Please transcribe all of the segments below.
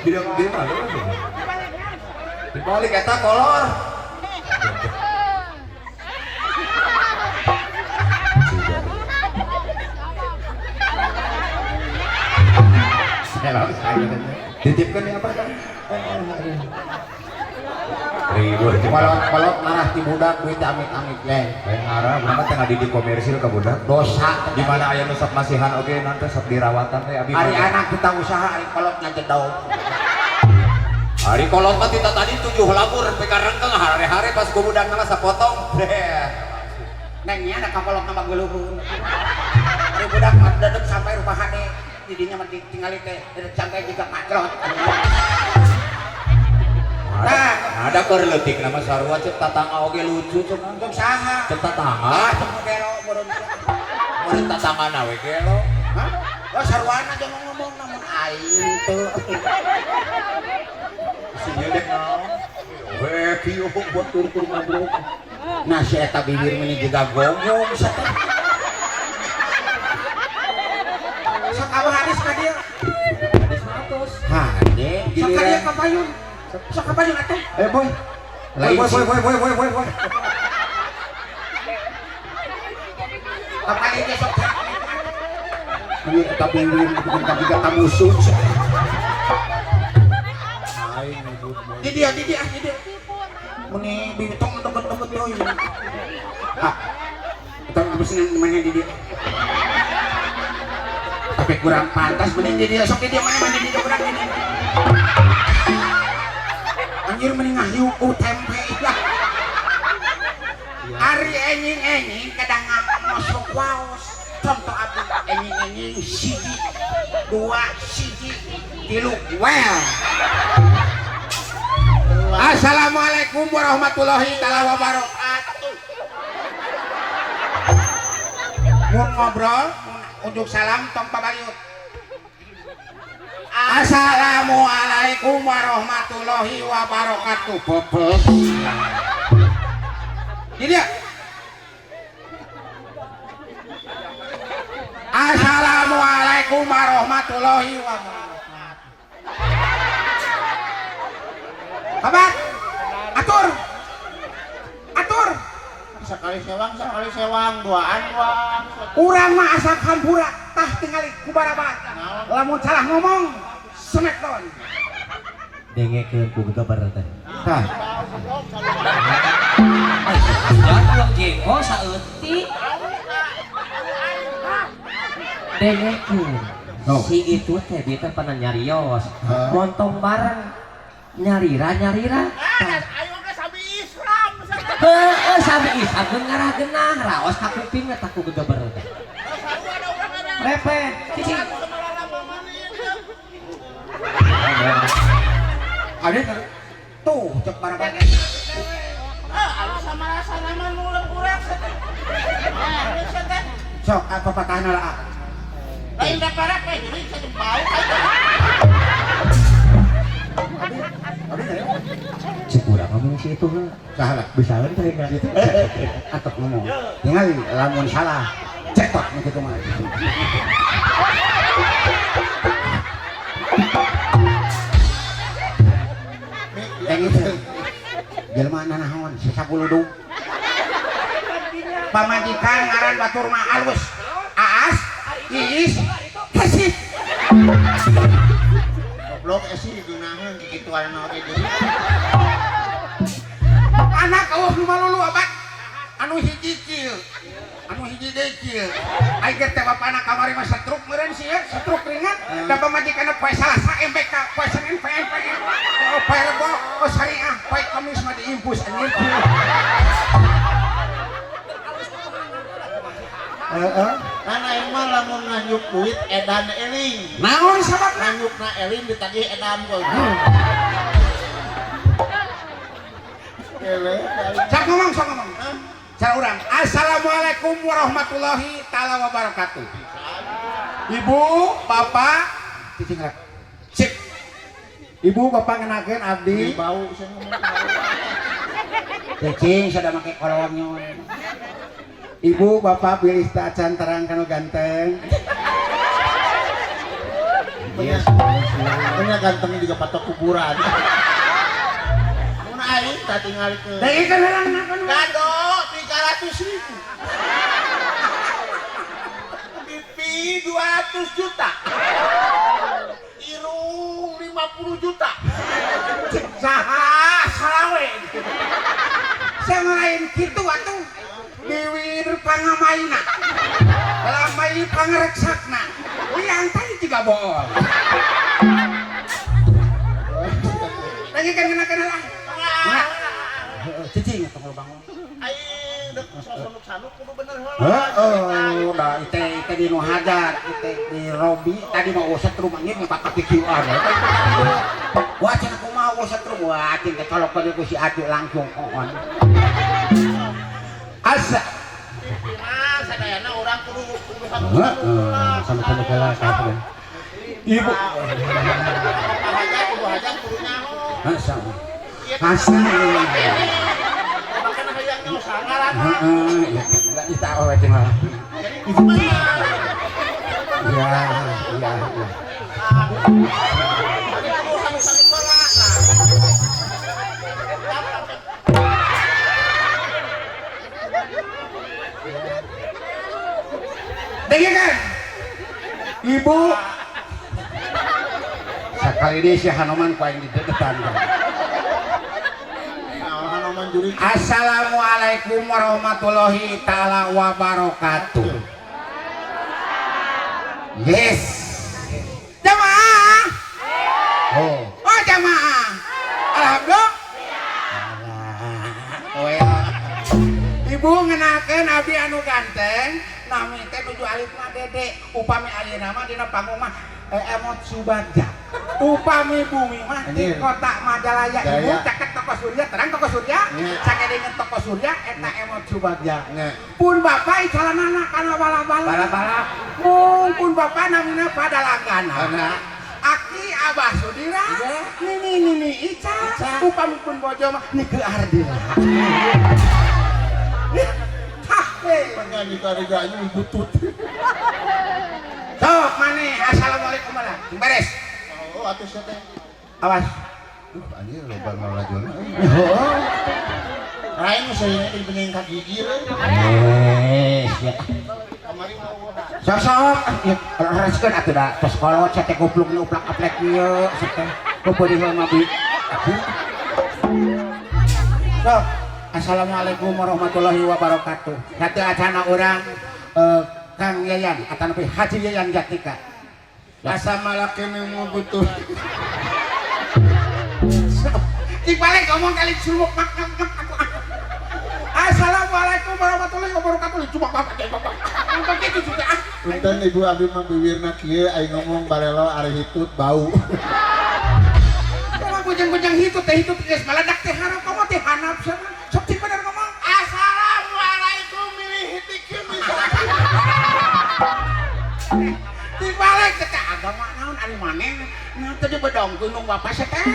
Tidak di mana? Dibalik eta kolor. Titipkan ya apa kan? Ribu Kolot-kolot ngarah ti budak duit amit-amit leh. Lain ngarah, budak mah teh ngadidik komersil ka budak. Dosa. Di mana aya nu sok masihan oge nanti sok dirawatan teh abi. Ari anak kita usaha, ari kolot ngajedog. Ari kolot mah tita tadi 7 labur peka rengkeng hare-hare pas ku budak mah sapotong. Deh. Neng nya ada ka kolot mah geuluhun. Ari budak mah dedeg sampai rumah hade. Didinya mah ditinggali teh dedeg sampai juga kacrot. Nah, ada keur leutik nama sarua cek tatangga oge lucu cek. Untuk saha? Cek tatangga. Ah, cek gelo meureun. Meureun tatanggana we gelo. Hah? Oh, sarwana jangan ngomong namun aing teu. Si ieu dek naon? We kieu buat tur-tur ngobrol. Nah, si eta bibir meni juga gonggong sia teh. Sok abah hadis ka dieu. Hadis matos. Hade, sok ka dieu ka payun. Sok ka payun atuh. Eh boy. Lain Boy, boy, sih. boy, boy, boy, boy, boy. Ka payun ge sok. Ini eta bibir bukan ka tiga tamusuh. Aing nyebut boy. Di dia, di dia, di dia. Meni bibir tong deket-deket deui. Ah. Eta geus mana di dia. Tapi kurang pantas mending di dia sok di dia mana mana di dia kurang di dia. Anjir mending ngahiu ku tempe lah. Ari enjing-enjing kadang ngosok waos. Contoh abdi enjing-enjing siji, dua siji, tilu well. Assalamualaikum warahmatullahi taala wabarakatuh. Mun ngobrol, mun unjuk salam tong pabaliut. Assalamualaikum warahmatullahi wabarakatuh. Bebek. Ini dia. Assalamualaikum warahmatullahi wabarakatuh. Kabar? Atur. Atur. Sekali sewang, duaan wang. Urang mah asa hampura tah tingali ku barabar. Lamun salah ngomong smackdown. Dengekeun ku gegeber teh. Tah. Jangan uang jengkol saeutik. Dengekeun. Oh. Si itu teh dia teh pernah nyarios. Hah? Montong bareng. Nyarira-nyarira. Ayo ke sabi Islam. Heeh, sabi Islam geun ngarah genah raos ka kuping teh ku gegeber teh. Repet, cicing. Ada tuh cek barabar. Ah, sama rasa nama nulang kurang. Sok apa patahna lah. Lain daparak we jadi satu bau. Cek urang ngomong si itu heuh. Salah. Bisaeun teh enggak? Atau ngomong. Tinggal lamun salah. Cetok nu kitu mah. Yang itu jelema nanaon sesapuludung. Pamajikan ngaran batur mah alus. Aas, Iis, Hesih. Goblok esi gunaheun kikituan oge jadi. Anak eueuh nu malulu abad. Anu hiji kieu. Anu hiji deui kieu. Aing teh bapana kamari mah stroke meureun sieun, stroke ringan. Da pamajikanna poe Salasa MBK, poe Senin PMPM, poe Rebo, poe Syariah, poe Kamis mah diimpus anjing. Heeh. Kan aing mah lamun nganyuk duit edan eling. Naon sababna? Nganyukna eling ditagih edan kok. Ele. Sok ngomong, sok ngomong. Cara urang. Assalamualaikum warahmatullahi taala wabarakatuh. Ibu, bapak, cicing lah. Sip. Ibu, bapak ngenakeun abdi. Bau saya ngomong. Cicing sada make kolonyon. Ibu, bapak pilih tak acan terang kanu ganteng. Anjir. Nya ganteng juga patok kuburan. Mun aing tah tingalikeun. Dengekeun heula ngenakeun. Kado 300.000. Pipi 200 juta. Irung 50 juta. Cek saha salawe. Saya lain kitu atuh. Biwir pangamaina. Lambai pangereksakna. Uyang tadi juga bohong. Dengekeun ngenakeun heula. Nah. Cicing tong bangun. Aing dek sanuk-sanuk kudu bener heula. Heeh, da ite ite di nu hajar, ite di Robi tadi mau setrum anjing pakai QR. Wah cenah kumaha setrum, wah cing teh colok ka ku si Atu langsung on. Asa Pipina sadayana urang kudu kudu heeh, sama-sama heula kabeh. Ibu hajat kudu hajat kudu nyaho. Asa. Asa. Bahkan hayang nyaho sangaran. Heeh, ya kita awewe teh malah. Jadi Iya, iya, iya. Jadi kudu sanuk-sanuk heula. Dengekeun. Ibu sakali deui si Hanoman ku aing didedetan. Hanoman juri. Assalamualaikum warahmatullahi taala wabarakatuh. Yes. Jamaah. Oh. Oh jamaah. Alhamdulillah. Alah. Ibu ngenalkeun abdi anu ganteng, nami teh nuju alit mah Dede, upami ayeuna mah dina panggung mah Emot Subagja. Upami bumi mah di kota Majalaya ibu caket toko Surya, terang toko Surya, sakedengeun toko Surya eta Emot Subagja. Pun bapak icalanana kana bala-bala. Bala-bala. Mung pun bapak namina pada langgana. Aki Abah Sudira, nini nini Ica, upami pun bojo mah Nike Ardila. Hah, Penyanyi kariganya butut. Sok maneh assalamualaikum lah. Beres. Oh, atuh sia teh. Awas. Anjir loba ngalajona. Oh. Lain nu saya teh penting ka gigir. Eh, sia. Kamari mau Sok sok ya reskeun atuh da tos kolot sia teh goblok nu uplak-aplek ieu sia teh. Kupeurih mah bi. Sok. Assalamualaikum warahmatullahi wabarakatuh. Satu acana urang Kang Yayan atanapi Haji Yayan Jatnika. Asa malakene mau butuh. Dibalik ngomong kali suluk mak mak mak aku. Assalamualaikum warahmatullahi wabarakatuh. Cuma bapak bapak. Untuk itu juga ah. Punten ibu abdi mah biwirna kieu aing ngomong balelo ari hitut bau. Kumaha bujang-bujang hitut teh hitut geus meledak teh harap kamu teh hanap sama. Sok cing bener ngomong. Assalamualaikum milih hitikeun bisa. Dibalik teh agama naon ari maneh nah teh dibedong gunung bapak sia teh.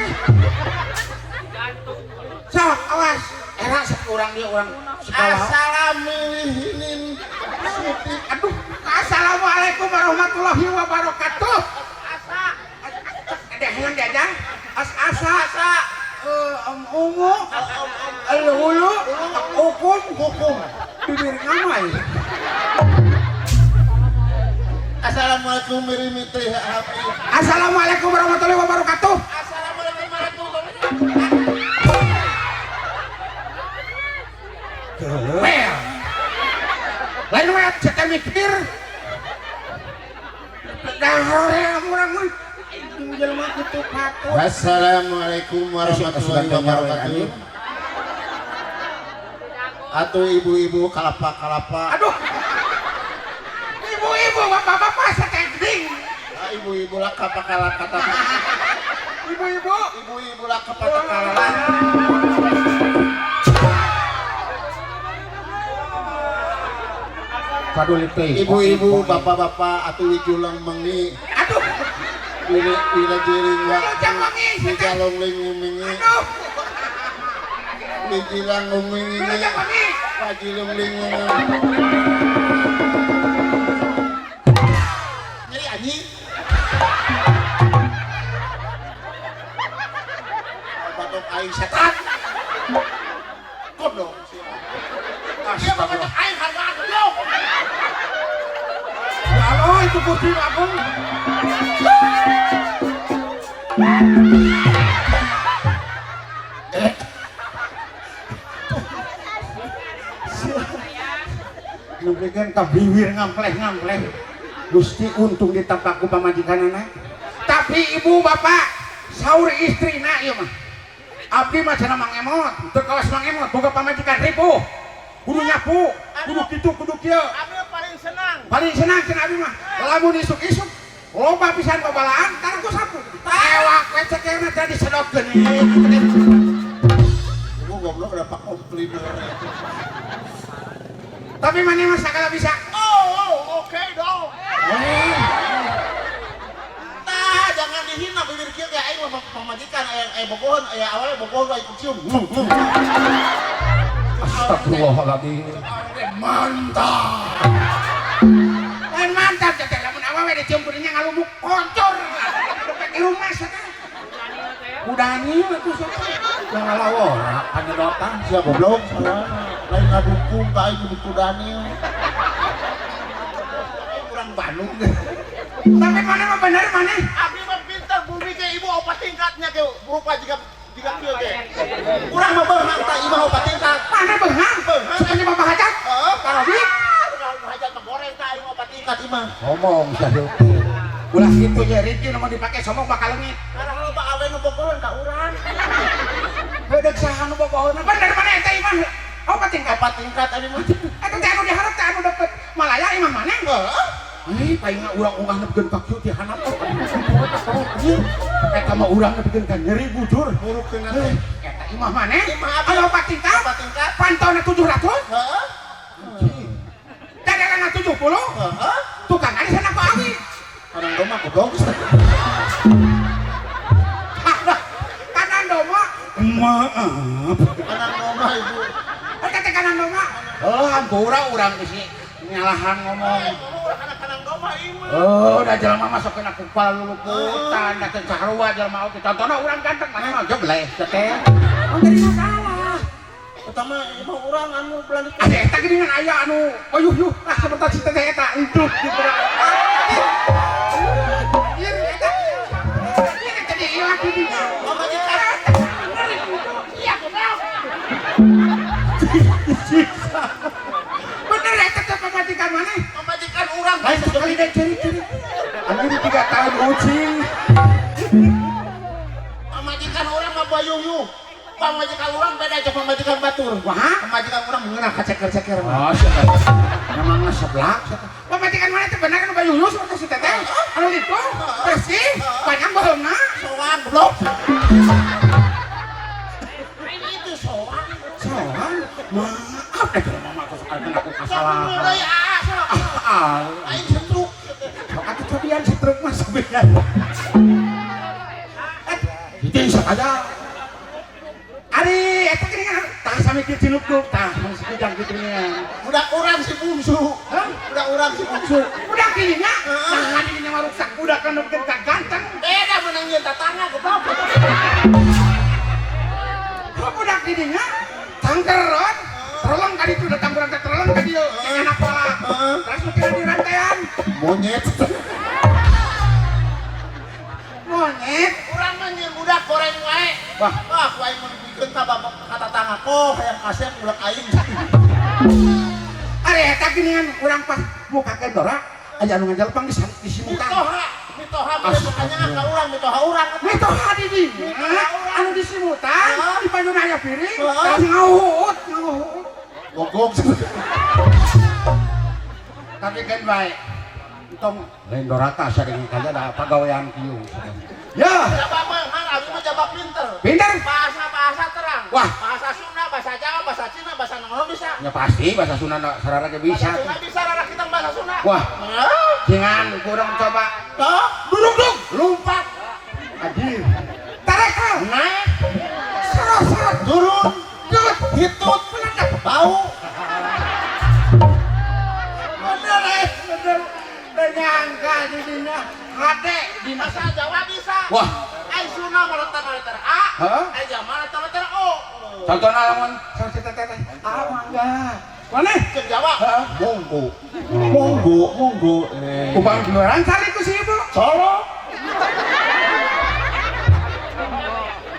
Sok awas era sok urang dia urang sekolah. Assalamualaikum. Aduh, assalamualaikum warahmatullahi wabarakatuh. Asa. Ada hayang diajang? As asa asa om ungu, el hulu, hukum, Hukum. Bibir ngamai. Assalamualaikum mirimiti abdi. Assalamualaikum warahmatullahi wabarakatuh. Assalamualaikum warahmatullahi wabarakatuh. Well. Lain we ceuk mikir. Dah urang mah. Jelema kitu patut. Assalamualaikum warahmatullahi wabarakatuh. Atuh ibu-ibu kalapa-kalapa. Aduh. Ibu-ibu, bapak-bapak setending. Ah, ibu-ibu lah kapa-kalapa. Ibu-ibu, Ibu-ibu lah kapa-kalapa. Ibu-ibu, bapak-bapak atuh wijulang mengi. Aduh. Wila wila jiring wa. Wilujeng wengi. Wijalong ling mengi. Aduh. Wijilang mengi. Wilujeng wengi. Wajilung ling mengi. Nyeri anjing. atuh Gusti Agung. Nupikeun ka biwir ngampleh-ngampleh. Gusti untung ditampaku pamajikanana. Tapi ibu bapak saur istrina ieu mah. Abdi mah cenah Mang Emot, teu kawas Mang Emot boga pamajikan ripuh. Kudu nyapu, kudu kitu, kudu kieu. Abdi paling senang. Paling senang cenah abdi mah. Lamun isuk-isuk loba pisan babalaan tar ku sapu. Ewak we cekerna teh disedotkeun. Ibu goblok udah pak komplimen. Tapi mana mah sagala bisa. Oh, oke dong. Eh, Tah, jangan dihina bibir kieu ge aing mah pamajikan aya aya bogohan aya awalnya bogohan aing cium. Astagfirullahaladzim. Mantap. Lain mantap teh lamun awewe dicium kudinya ngalumuk koncor. Deket di rumah sateh. Udani atuh sok. Jangan lawora panyedotan. Sia goblok, lain ngadukung ka aing kudu Daniel. Aing urang Bandung. Tapi mana mah bener mana? Abdi mah pintar bumi ke ibu opat tingkatnya ke berupa jika jika kieu ge. Urang mah beunghang tah imah opat tingkat. Mana beunghang? Beunghang. Seperti bapak hajat. Heeh. Karobi. Urang hajat mah goreng tah aing opat tingkat imah. Ngomong sia. Ulah kitu nya Rifki nu dipake somong bakal leungit. Karena loba awe nu bogohan ka urang. Heudeuk saha nu bogohna? Bener mana eta imah? Opat tingkat. Opat tingkat abdi mah. Eta teh anu diharap teh anu deket Malaya imah mana? Heeh. Ih, palingan urang ungah nepikeun ka kieu ti handap. Eta mah urang nepikeun ka nyeri bujur. Burukeun teh. Eta imah maneh? Imah abdi. Anu opat tingkat? Opat tingkat. Pantona 700? Heeh. Daderana 70? Heeh. Tukang ari sana ku awi. Orang doma goblok. Kanan doma. Maaf. Kanan doma ibu. Eta teh kanan doma. Oh, hampura urang geus nyalahan ngomong. Kanan doma imah. Oh, da jelema masuk kena kepala luluputan, da teu sarua jelema oge. Contohna urang ganteng, mana mah jebleh teh. Oh, jadi masalah. Pertama imah urang anu belan Ada eta geuningan aya anu oyuh yuh lah seperti si teteh eta hidup gitu. Ieu eta. Ieu teh jadi ieu di dinya. Pamajikan. Iya goblok. Bener eta teh pamajikan maneh? Pamajikan urang. Lain sekali deh ciri-ciri. Anjir 3 tahun ucing. Pamajikan urang mah bayuh-yuh. Pamajikan urang beda aja pamajikan batur. Wah, Pamajikan urang mengenah kaceker-ceker mah. oh, siapa? Memangnya seblak. Pamajikan mana teh bener anu bayuh-yuh seperti si teteh? Anu itu bersih, panjang baheungna. Soang goblok. Ini itu soang. Soang, maaf deh kalau mama aku soal kena aku Sok kesalahan. deui ah sok. Ah, Aing setruk. sok atuh cobian setruk mah cobian. Eh, itu sok aja. Ari, eta geuningan tah sami kieu cinukduk tah mung sekujang kitu geuningan. Budak urang si bungsu. Hah? Budak urang si bungsu. Budak dirinya, Heeh. nah dirinya mah ruksak budak kan nepikeun ka ganteng. Beda menang nyeun tatangga goblok. Kok budak dirinya tangkeron, terleng ka ditu datang urang teh terleng ka dieu, jeung anak pola. Heeh. Terus nu kira di rantaian, Monyet. monyet. Urang mah nyeun budak goreng wae. Wah. Wah, ku aing mun dibikeun ka bapak ka tatangga kok hayang kasep budak aing. Ari eta geuningan urang pas mukakeun dora, aya anu ngajalpang di simutan. Mitoha, mitoha mah makanya ka urang mitoha urang. Mitoha di dinya, anu di simutan, di panyuna aya piring, Heeh. terus ngahuut, ngahuut. Gogok. Tapi kan baik. Entong lain doraka sadeng kaya da pagawean kieu. Ya, Jabak mah abdi mah jabak pinter. pinter. Bahasa-bahasa terang. Wah. Bahasa Sunda, bahasa Jawa, bahasa Cina, bahasa naon bisa. Ya pasti bahasa Sunda da sarara ge bisa. Bahasa Sunda bisa rara kita bahasa Sunda. Wah. Hah? Jangan kurang coba. Toh, Duduk dong. lompat, Anjir. Tarik. naik, Serot serot. turun, Dut. hitut, Meledak. bau. Bener eh, bener. Ternyangka jadinya. Hade di Bahasa Jawa bisa. Wah. Ai Sunda mah letter letter A, Heeh. ai Jawa letter letter O. Contohna lamun saur si teteh teh, ah mangga. Mana? Cek Jawa. Heeh. Monggo. Monggo, monggo. Eh. Upang jualan cari ku si ibu. Colok.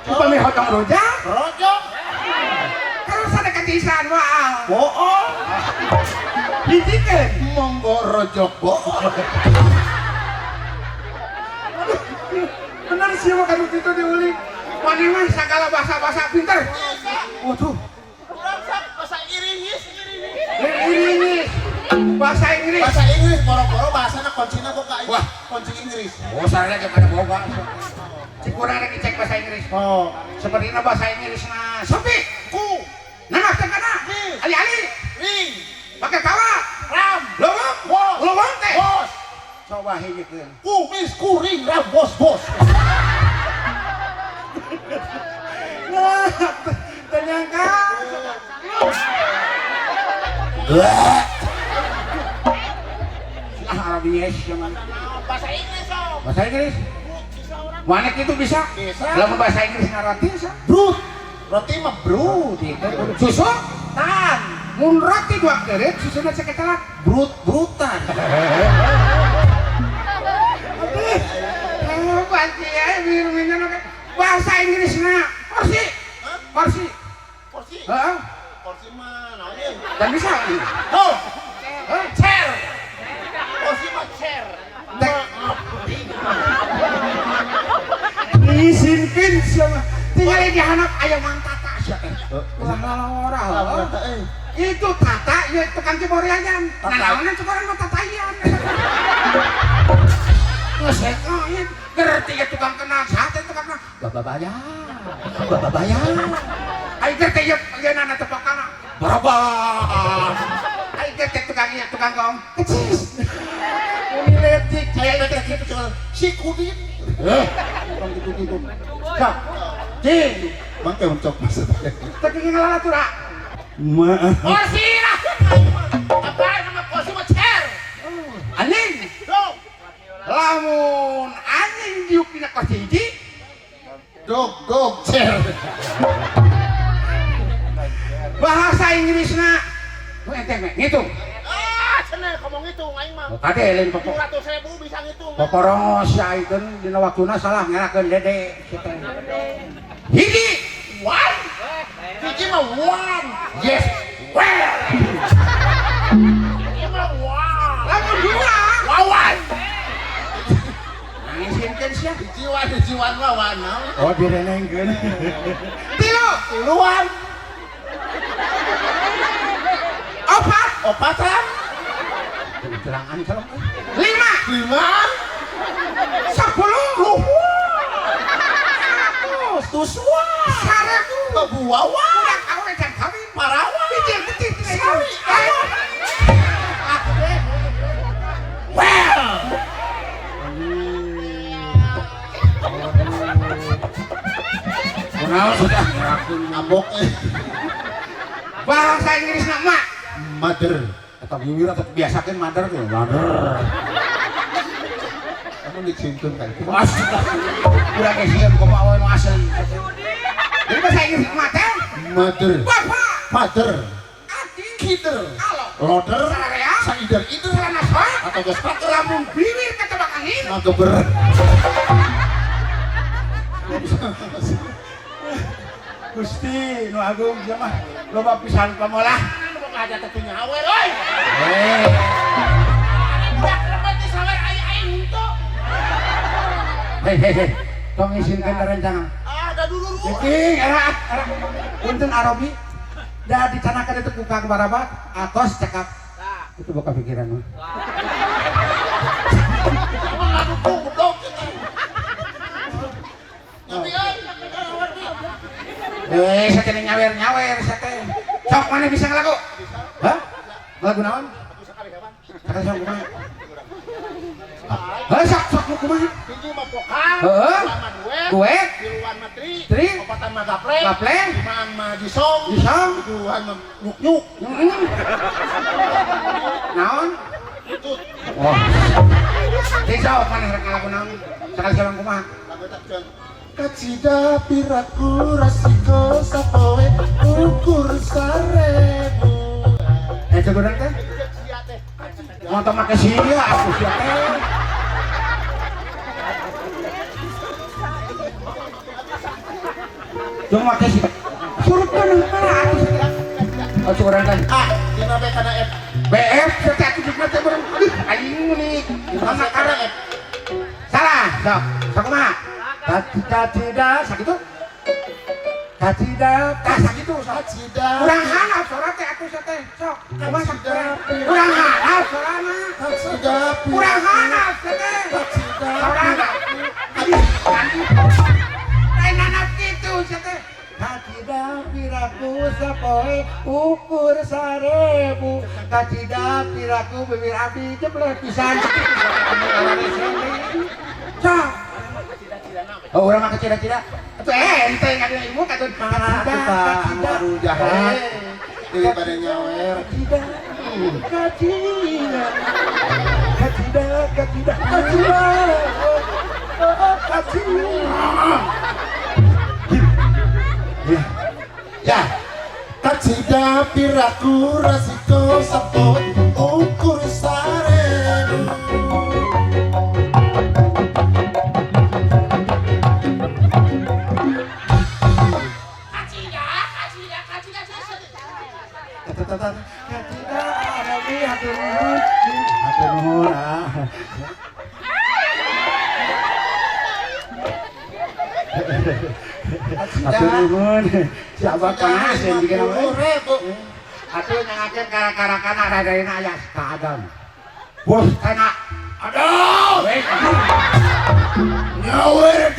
Upami hotong rojak. Rojok. Kalau sada ketisan wah. Bohong. Hijikeun. Monggo rojok bohong. Bener sih makan itu diulik. Mana mah segala bahasa-bahasa pinter. Waduh. Kurang sak bahasa Inggris, Inggris. Inggris. Bahasa Inggris. Bahasa Inggris boro-boro bahasana kuncina kok ka Wah. Kunci Inggris. Oh, sarana kepada boga. Cik kurang rek dicek bahasa Inggris. Oh. Sepertinya bahasa Inggris nah. Sopi. Ku, Nangak tengkana. Bis. Ali-ali. ring, Pakai kawat. ram, Lowong. Bos. Lowong teh. bos. Coba hijikeun. Ku, mis, ku, ring, ram, bos, bos. Nah, ternyata. Ah, Arabies jangan. Bahasa Inggris, oh. Bahasa Inggris. Bisa orang. Mana itu bisa? Bisa. Lamun bahasa Inggris ngaroti bisa. Brut. Roti mah brut. Gitu. Susu Tan. Mun roti dua keret susuna saketelak. Brut, brutan. Aduh. Hebat ya minum bahasa Inggris na. Kursi. Kursi. Kursi. Heeh. Kursi mah naon ieu? Dan bisa. Oh, Hah? chair. Kursi mah chair. Tek. Isinkeun sia mah. Tinggal di handap aya Mang Tata sia teh. Ulah lalora. Itu Tata ieu tukang ciborian. Nah, naonan cukuran mah tataian. Geus hek gerti ya tukang kenal saha teh tukang kenal. Bapak bayar. Bapak bayar. Ai gerti ieu yeunana tepokana. Barabas. Ai gerti tukang ieu tukang gong. Kecis. Muni letik Kayak teh gitu cuma si kudin. Eh, tukang gitu-gitu. Sok. Cing. Bangke uncok maksudnya. Teu ngalalatura. Maaf. Kursi lah. Apa nama kursi mah chair? Anjing. Dog. Lamun anjing diuk dina kursi hiji, Dog, dog, chair. bahasa Inggrisna nu ente meh ngitung. Ah, cenah ngomong ngitung aing mah. Kade lain popok. 700.000 bisa ngitung. Poporongos sia ayeuna dina waktuna salah ngerakeun dede kitu. Hiji, One. Hiji mah one. Yes, well. Hiji mah one. Lamun dua, Wawan. nangisinkeun sia. Hiji wan, hiji wan wawan. naon? Oh, direnengkeun. Tilu, Tiluan. Opat, Opatan. Terangan calon. Lima, Lima. 10, 100, Tusua. 1000, Kebuawa. Budak awe can kawin. Parawan. Bijil getih tina Sari. ieu. Well. Kunaon sudah ngerakeun Mabok eh. Bahasa Inggris na mak. Mother. Atau bibir atau biasakeun mother tuh. Mother. Kamu dicintun kan? Udah ge sieun komo awewe nu asli. Jadi bahasa Inggris mak teh Mother. bapak, Father. aki, Kider. kalau Loader. Sararea. Saider ider. Celana soa, Atau gas paker. lamun bibir ketebak angin. Mageber. Gusti nu agung sia mah loba pisan pamolah. Anu boga hajat teh nyawer euy. Eh, Budak lemet di sawer ai aing henteu. hei hei hei. Tong isinkeun rencana. Ah, da dulu. Cing, era era. Punten Arabi. Da dicanakan itu ku Kang Barabat, atos cekap. Itu bukan pikiran mah. Emang ngadukung goblok gitu. Tapi euy, Eh, saya teh nyawer-nyawer saya teh. Sok mana bisa ngelagu? Hah? Ngelagu naon? Sekali sok kumaha? Hah, sok sok nu kumaha? Hiji mah vokal, Heeh. dua mah duet, Duet, tiluan mah tri, Tri. opatan mah gaplek, Gaplek. limaan mah jisong, Jisong. tujuan mah nyuk-nyuk. Heeh. Naon? Itu Oh. Cing sok mana rek ngelagu naon? Sekali sok kumaha? lagu eta ceun. Kacida piraku rasiko sapoe ukur 1000. Cek urang teh. Sia teh. Motor make sia aku sia teh. Jong make sia. Surupkeun mana atuh sia. Oh, cek urang teh. Ah, dina B kana F. BF teh atuh juga teh bareng. Ih, aing nih. Sama Kana karek. F. Salah. Sok, sok kumaha? Kacida sakitu. Kacida, tah sakitu sok. Kacida. Urang hanap sora teh atuh sia teh. Sok, kumaha sok urang. Urang hanap sorana. Kacida. Urang hanap sia teh. Kacida. Sorana. Lain hanap kitu sia teh. Kacida piraku sapoe ukur 1000. Kacida piraku bibir abdi jebleh pisan. Sok. Oh, urang mah kacida-cida. Atuh ente ngadina ibu katuh kacida. Kacida. Aduh jahat. Daripada nyawer. Kacida. Kacida. Kacida, kacida, kacida. Oh, kacida. Ya. Kacida piraku resiko sapoe ukur 1000. Kacida, kacida, kacida, kacida. Kacida, arabi hatur nuhun. Hatur nuhun ah. Hatur nuhun. Siapa panasin bikin apa? Atuh nyangakeun kara-karakan aradaina aya ka Adam. Bos kana. Aduh. Weh. Nyawer